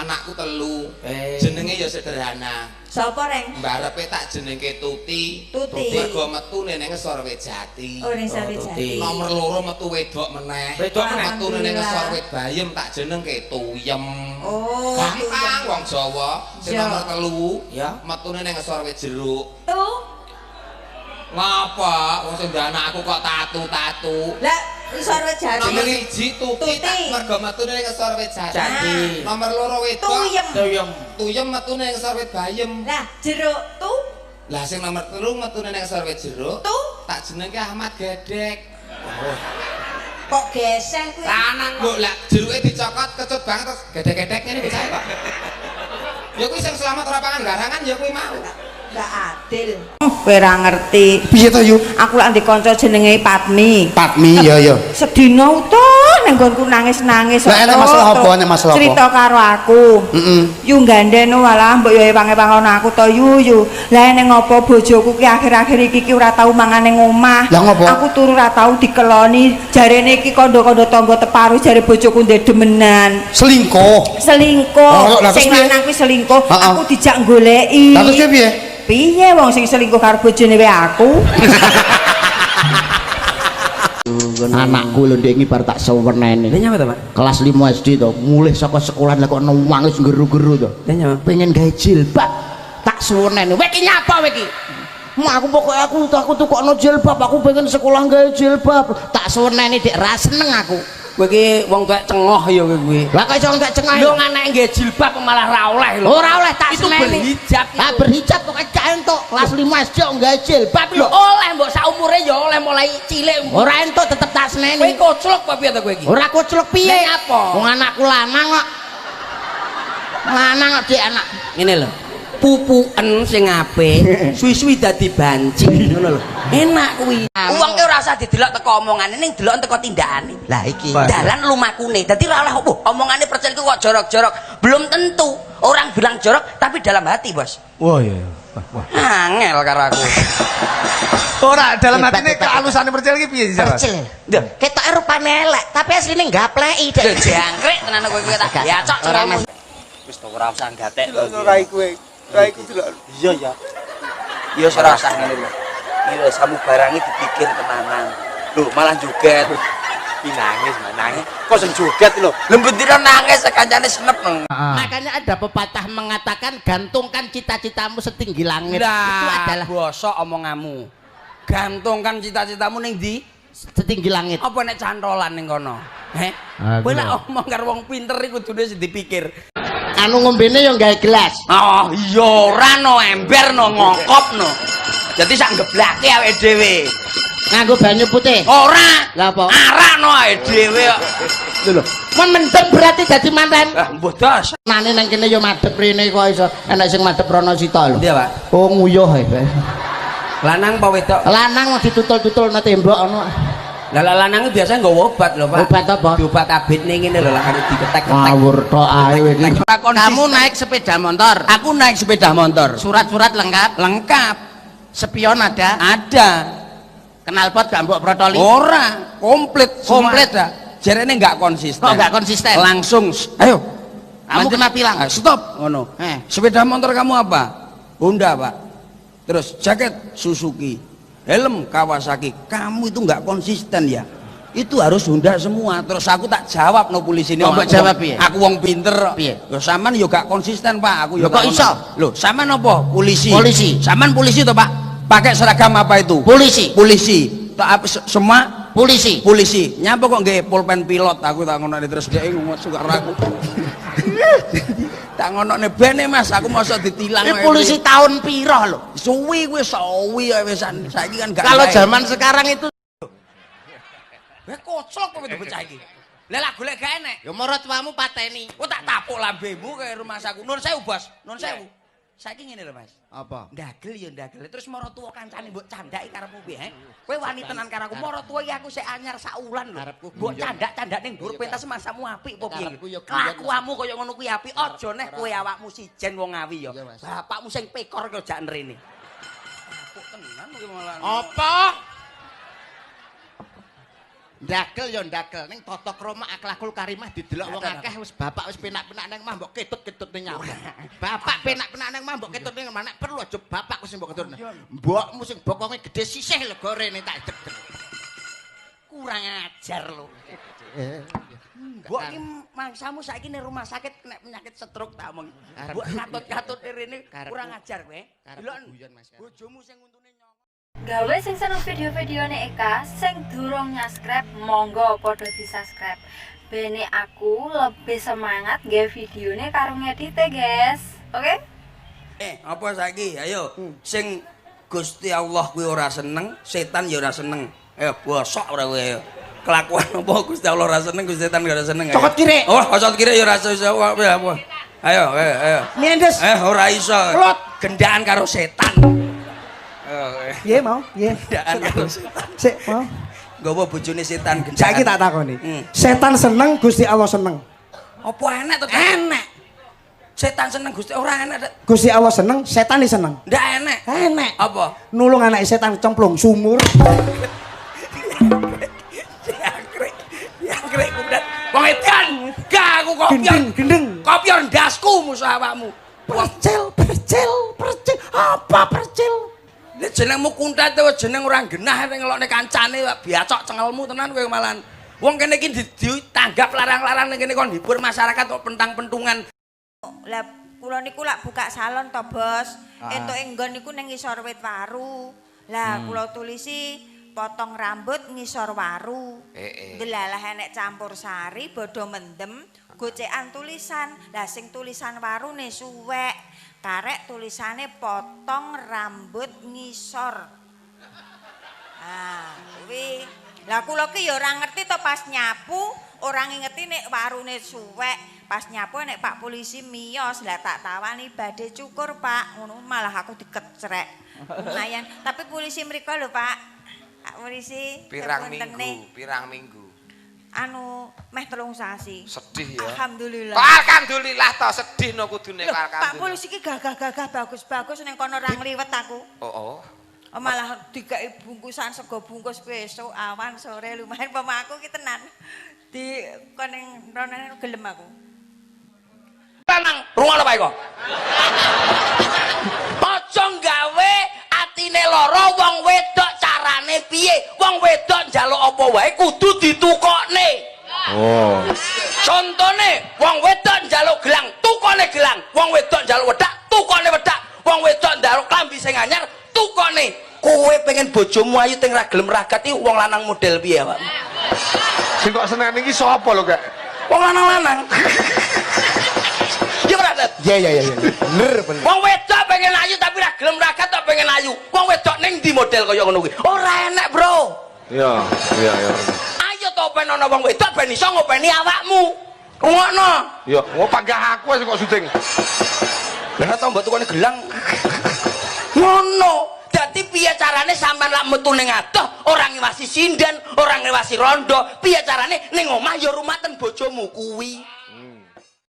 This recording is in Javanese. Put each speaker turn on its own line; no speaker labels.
Anakku telu. Jenenge ya sederhana.
Sapa, Reng?
Mbarepe tak jenengke Tuti.
Tuti.
Mergo metune ning ngesor wit jati.
Oh, ning ngesor wit jati.
Nomor loro metu wedok meneh.
Wedok meneh.
Metune ning ngesor wit bayem tak jenengke Tuyem.
Oh,
gampang wong Jawa. Sing nomor telu
ya
metune ning ngesor wit jeruk.
Tu.
Ngapa? Wong sing anakku kok tatu-tatu.
Lah ngisor wit jati.
Nomor 1 Tuti mergo metune ning ngesor wit jati. Nomor loro wedok
Tuyem.
Tuyem.
Tuyem metune ning ngesor wit bayem.
Lah jeruk tu.
Lah sing nomor 3 metune ning ngesor wit jeruk.
Tu
tak jenengke Ahmad Gedek.
Oh.
Kok geseh kuwi?
Lanang lho, lah jeruke dicokot kecut banget terus gedek-gedek ngene bocah kok. Ya kuwi sing selamat ora pangan garangan ya kuwi mau.
Enggak adil. Kowe ora ngerti.
Piye to, Yu?
Aku lak ndek kanca jenenge Patmi.
Patmi, ya ya.
Sedina utuh nang nggonku nangis-nangis.
Lah enek masalah apa? Enek masalah apa?
Cerita karo aku.
Heeh.
Yu gandeno walah mbok yo ewang-ewang aku to yu yu. Lah eneng ngopo bojoku ki akhir-akhir iki ki ora tau mangan ning omah.
Lah ngopo?
Aku turu ora tau dikeloni. Jarene iki kandha-kandha tangga teparu jare bojoku ndek demenan.
Selingkuh.
Selingkuh.
Oh,
sing lanang kuwi selingkuh, aku dijak goleki.
Lah terus piye?
Piye wong sing selingkuh karo bojone wae aku?
Anakku lho ndek iki bar tak sewenene.
Lha nyapa to, Pak?
Kelas 5 SD to, mulih saka sekolah lha kok nangis geru-geru to.
Lha nyapa?
Pengen gawe jilbab. Tak sewenene. Kowe iki nyapa kowe iki? Aku pokoke aku tukokno jilbab, aku pengen sekolah gawe jilbab. Tak sewenene dik ra seneng aku.
Kowe iki wong tuwek cengoh ya kowe kuwi.
Lah kok iso wong tuwek cengoh?
Lho anake nggae jilbab malah ra oleh lho.
Ora oleh tak
itu
seneni.
Berhijab.
Lah berhijab pokoke gak entuk. Kelas 5 SD kok nggae jilbab
lho. Oleh mbok saumure ya oleh mulai cilik.
Ora entuk tetep tak seneni.
Kowe koclok apa piye to kowe iki?
Ora koclok piye?
Lah apa?
Wong anakku lanang kok. Lanang kok Dik anak.
Ngene lho. Pupuken sing apik, suwi-suwi dadi banci ngono lho. Enak kuwi.
Wong ki ora usah didelok teko omongane ning delok teko tindakane.
Lah iki
dalan lumakune. Dadi ora oleh opo omongane percil ku kok jorok-jorok. Belum tentu orang bilang jorok tapi dalam hati, Bos.
Wah iya. Wah.
Angel karo aku.
Ora dalam hatine kealusane percil iki piye sih, Mas?
Percil. Ketoke rupane elek, tapi asline gapleki
dek. Jangkrik tenan kowe kuwi tak. Ya cok ora.
Wis to ora usah gatek.
Ora iku. Ora iku delok.
Iya ya. Ya ora usah ngene lho. Iki lho samu barange dipikir tenanan. Lho malah joget. Iki nangis, nangis. Kok sing joget lho.
Lho bendina nangis kancane senep nang.
Makanya ada pepatah mengatakan gantungkan cita-citamu setinggi langit.
Itu
adalah
bosok omonganmu. Gantungkan cita-citamu ning ndi?
Setinggi langit.
Apa nek cantolan ning kono? Heh. Kowe lek omong karo wong pinter iku kudune sing dipikir.
Anu ngombene yo gawe gelas.
Oh iya ora no ember no ngokop no. Jadi sak geblake awake dhewe.
Nganggo banyu putih.
Ora.
Lah apa?
Arak no awake dhewe kok.
Lho lho. Mendem berarti dadi manten.
Lah mbuh dos.
Nane nang kene yo madhep rene kok iso enek sing madhep rono sita lho.
Iya, Pak.
Oh nguyuh e.
Lanang apa wedok?
Lanang ditutul-tutul nang tembok ngono.
Lah lanang biasa nggawa obat lho, Pak.
Obat apa?
Diobat abitne ngene lho, lak diketek-ketek.
Ngawur tok ae kowe iki.
Kamu naik sepeda motor.
Aku naik sepeda motor.
Surat-surat lengkap?
Lengkap.
Spion ada?
Ada.
Knalpot gak mbok protoli?
Ora, komplit.
Komplit.
Jarene enggak konsisten.
Kok enggak konsisten?
Langsung, ayo.
Kamu kena tilang.
Stop, ngono. Sepeda motor kamu apa? Honda, Pak. Terus jaket Suzuki, helm Kawasaki. Kamu itu enggak konsisten ya. Itu harus Honda semua. Terus aku tak jawab no polisi ini.
Kok mbok jawab piye?
Aku wong pinter.
Piye?
Lho sampean yo gak konsisten, Pak. Aku yo
kok iso?
Lho, sampean apa? Polisi.
Polisi.
Sampean polisi to, Pak? Pakai seragam apa itu?
Polisi.
Polisi. Tak semua
polisi.
Polisi. Nyapa kok nggih pulpen pilot aku tak ngonokne terus dhek ngomong suka aku. Tak ngonokne bene Mas, aku mosok ditilang.
Ini polisi tahun piro lho?
Suwi kuwi suwi wisan. Saiki kan gak.
Kalau zaman sekarang itu
kowe koclok kowe bocah iki. Lah lak golek gak enek.
Ya maratuamu pateni.
Oh tak tapuk lambemu kaya rumahsaku. Nun sewu, Bos. Nun sewu. Saiki ngene lho, Mas.
Apa?
Ndagel ya ndagel. Terus maratuwa kancane mbok candhaki karepmu piye, he? Kowe wani tenan karo aku. Maratuwa iki aku sik anyar saulan lho. Mbok candak-candak ning dhuwur pentas masamu apik apa piye? Kelakuanmu kaya ngono kuwi apik. Aja neh kowe awakmu sijen wong Ngawi ya. Bapakmu sing pekor kok jak nrene. Tapuk tenan kowe malah.
Apa? Ndagel ya ndagel ning tata krama akhlakul karimah didelok wong akeh wis bapak wis penak-penak nang omah mbok ketut-ketut ning nyapa. Bapak penak-penak nang omah mbok ketut ning omah nek perlu aja bapakku sing mbok ketut. Mbokmu sing bokonge gedhe sisih lega rene tak deg.
Kurang ajar lho. Mbok iki mangsamu saiki ning rumah sakit kena penyakit stroke tak omong. Mbok katut-katut rene kurang ajar kowe. Delok bojomu sing untune nyong.
Gawe sing seneng video-videone Eka sing durung nyaskrep monggo padha di-subscribe. Bene aku lebih semangat gawe videone karo ngedite, guys. Oke?
Apa saiki? Ayo sing Gusti Allah kuwi ora seneng, setan ya ora seneng. Ayo bosok ora kowe ayo. Kelakuan apa Gusti Allah ora seneng, Gusti setan ora seneng.
Cokot kirik.
Oh, cokot kirik ya ora iso. Ayo, ayo, ayo.
Miendes.
Ora iso.
Klot.
Gendaan karo setan.
Piye mau? Piye?
Gendaan karo setan.
Sik, mau.
Nggawa bojone setan gendaan.
Saiki tak takoni. Setan seneng, Gusti Allah seneng.
Apa enek to? Enek. Setan seneng Gusti ora enek.
Gusti Allah seneng, setan seneng.
Ndak enek.
Enek.
Apa?
Nulung anake setan cemplung sumur.
Jangkrik. Jangkrik kundat. Wong edan. Gak aku kopior.
Gendeng.
Kopior ndasku musuh awakmu.
Percil, percil, percil. Apa percil?
Nek jenengmu kuntet jeneng ora genah nek ngelokne kancane biacok cengelmu tenan kowe malan. Wong kene iki ditanggap larang-larang ning kene kon hibur masyarakat kok pentang-pentungan.
Lah kula niku lak buka salon to, Bos. Entuke nggon niku ning ngisor wit waru. Lah kula tulisi potong rambut ngisor waru. Delalah enek campur sari bodho mendem gocekan tulisan. Lah sing tulisan warune suwek. Karek tulisane potong rambut ngisor. Ah, kuwi. Lah kula ki ya ora ngerti to pas nyapu, ora ngingeti nek warune suwek. Pas nyapu nek Pak polisi miyos, lah tak tawani badhe cukur, Pak. Ngono malah aku dikecrek. Lumayan, tapi polisi mriko lho, Pak. Pak polisi
pirang minggu, pirang minggu.
Anu meh 3 sasi.
Sedih ya.
Alhamdulillah.
Kok alhamdulillah to sedih no kudune kok alhamdulillah.
Pak polisi ki gagah-gagah bagus-bagus ning kono ora ngliwet aku.
Oh, oh.
Oh, malah dikai bungkusan sego bungkus besok awan sore lumayan pama aku ki tenan. Di kon ning rono gelem aku.
Lanang, rungono Pak Eko. Aja gawe atine lara wong wedok carane piye? Wong wedok njaluk apa wae kudu ditukokne.
Oh.
Contone wong wedok njaluk gelang, tukone gelang. Wong wedok njaluk wedak, tukone wedak. Wong wedok njaluk klambi sing anyar, tukone. Kowe pengen bojomu ayu teng ra gelem ragat iki wong lanang model piye, Pak?
Sing kok seneng iki sapa lho, Kak?
Wong lanang-lanang. Ya ora, Tet?
Iya iya iya. Bener bener.
Wong wedok pengen ayu tapi ra gelem ragat tok pengen ayu. Wong wedok ning ndi model kaya ngono kuwi? Ora enek, Bro.
Iya, iya iya.
Ayo to ben ana wong wedok ben iso ngopeni awakmu. Rungokno.
Iya, ngo panggah aku wis kok syuting.
Lah to mbok tukone gelang. Ngono. Dadi piye carane sampean lak metu ning adoh ora ngiwasi sinden, ora ngiwasi rondo. Piye carane ning omah ya rumaten bojomu kuwi.